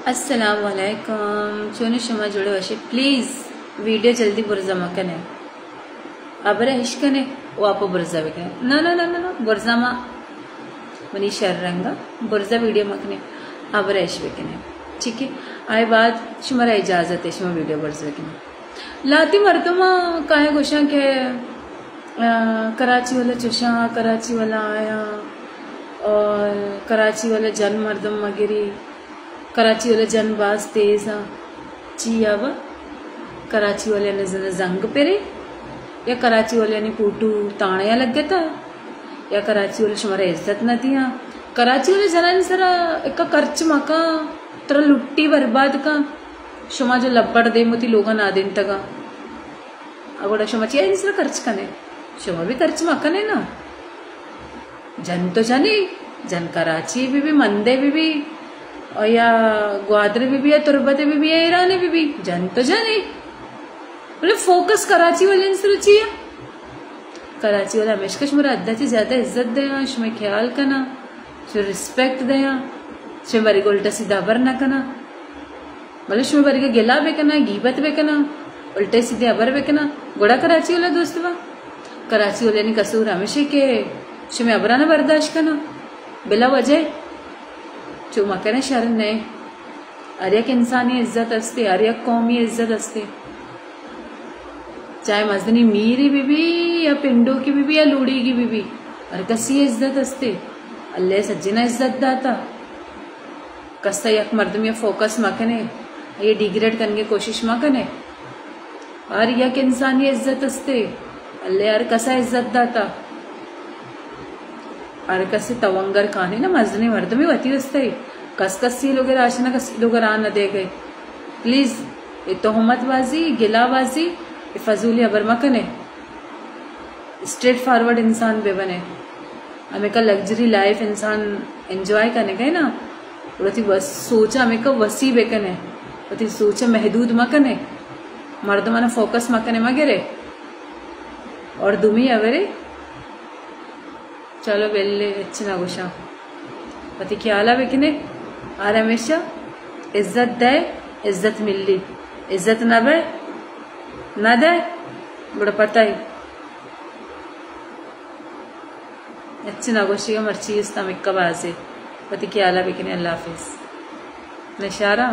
السلام علیکم، چون شما؟ جوڑے وشے؟ پلیز ویڈیو جلدی برزا مکنے، ابرے اش کنے، واپا برزا بکنے۔ نہ، نہ، نہ، نہ، نہ، برزا ما منی شر رنگا برزا ویڈیو مکنے، ابرے اش بکنے۔ ٹھیک ہے، آئے بعد شمارا اجازت ہے، شما ویڈیو برزا بکنے۔ لاتی مردم کائیں گوشاں کہ، آ، کراچی والا چشاں، کراچی والا آیاں، اور کراچی والا جن مردم مگری، کراچی والا جن باز تیز آں۔ چی آ با؟ کراچی والے نے زن-، زنگ پرے، یا کراچی والے نے پوٹو تانے لگتا، یا کراچی والے شمارا عزت نہ دیاں۔ کراچی والے جنانی سرا اکا کرچ مکاں، ترا لٹی برباد کاں۔ شما جو لبڑ دیم وتی لوگا نادینتگا، گڑا شما چیا اینسرا کرچ کنے؟ شما بھی کرچ مکنے نا۔ جن تو جنے، جن کراچی بی بی، مندے بی بی، او یا گوادر بی بی، یا تربت بی بی، یا ایران بی بی، جن تو جنے۔ بلے فوکس کراچی والے سر چیا؟ کراچی والے ہمیشہ شمارا حد چی زیادہ عزت دیاں، شما خیال کنا، شما ریسپیکٹ دیاں، شما بری گلٹا سیدھا ہبر نہ کنا۔ بلے شما بری گلا بکنا، گیبت بکنا، الٹے سیدھے ہبر بکنا، گڑا کراچی والا دوست با۔ کراچی والے نی قصور ہمیشہ کہ شما ہبرانا برداشت کنا، بلا وجہ چو مکنے شر نئے۔ ہر یک انسانی عزت استے، ہر یک قومی عزت استے۔ چاہے مزنی میری بی بی یا پنڈوکی بی بی یا لوڑیگی بی بی، ہر کسی عزت استے۔ اللہ سجنا عزت داتا۔ کسا یک مردمی فوکس مکنے، یہ ڈیگریڈ کنگے کوشش مکنے۔ ہر یک انسانی عزت استے، اللہ ہر کسا عزت داتا۔ ہر کسی توانگر کانے نا، مزنی مردمی وتی واسطے۔ کس کسی لوگ راشنا، کسی لوگ ران نہ دے گئے۔ پلیز، یہ تہمت بازی، گلا بازی، یہ فضولی ہبر مکنے۔ اسٹریٹ فارورڈ انسان بہ بنے۔ ہمیکا لگژری لائف انسان انجوائے کنے گئے نا، وتی وس-، سوچ ہمیکا وسیع بکنے، وتی سوچ محدود مکنے، مردمانا فوکس مکنے مگرے۔ اور دومی ہبرے، چلو بلے، ہچ نہ گوشاں۔ وتی خیالا بکنے، ہر ہمیشہ عزت دے، عزت ملی، عزت نہ بے، نہ دے، گڑا پتہ ہی۔ ہچ نہ گوشی، مرچی است ہمیکا بازے۔ وتی خیالا بکنے، اللہ حافظ۔ نشارا۔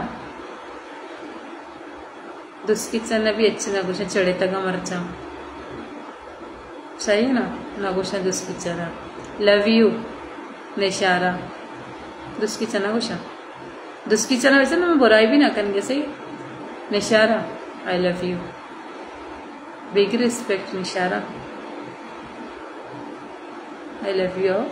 دسکی چنا بھی ہچ نہ گوشاں، چڑتگا مرچاں۔ صحیح نا؟ نہ گوشاں دسکی چنا۔ لو یو نشارا۔ دسکی چنا گوشاں۔ دسکی چنا ویسے نا، من برائی بھی نہ کنگے، صحیح؟ نشارا، I love you۔ Big respect نشارا۔ I love you۔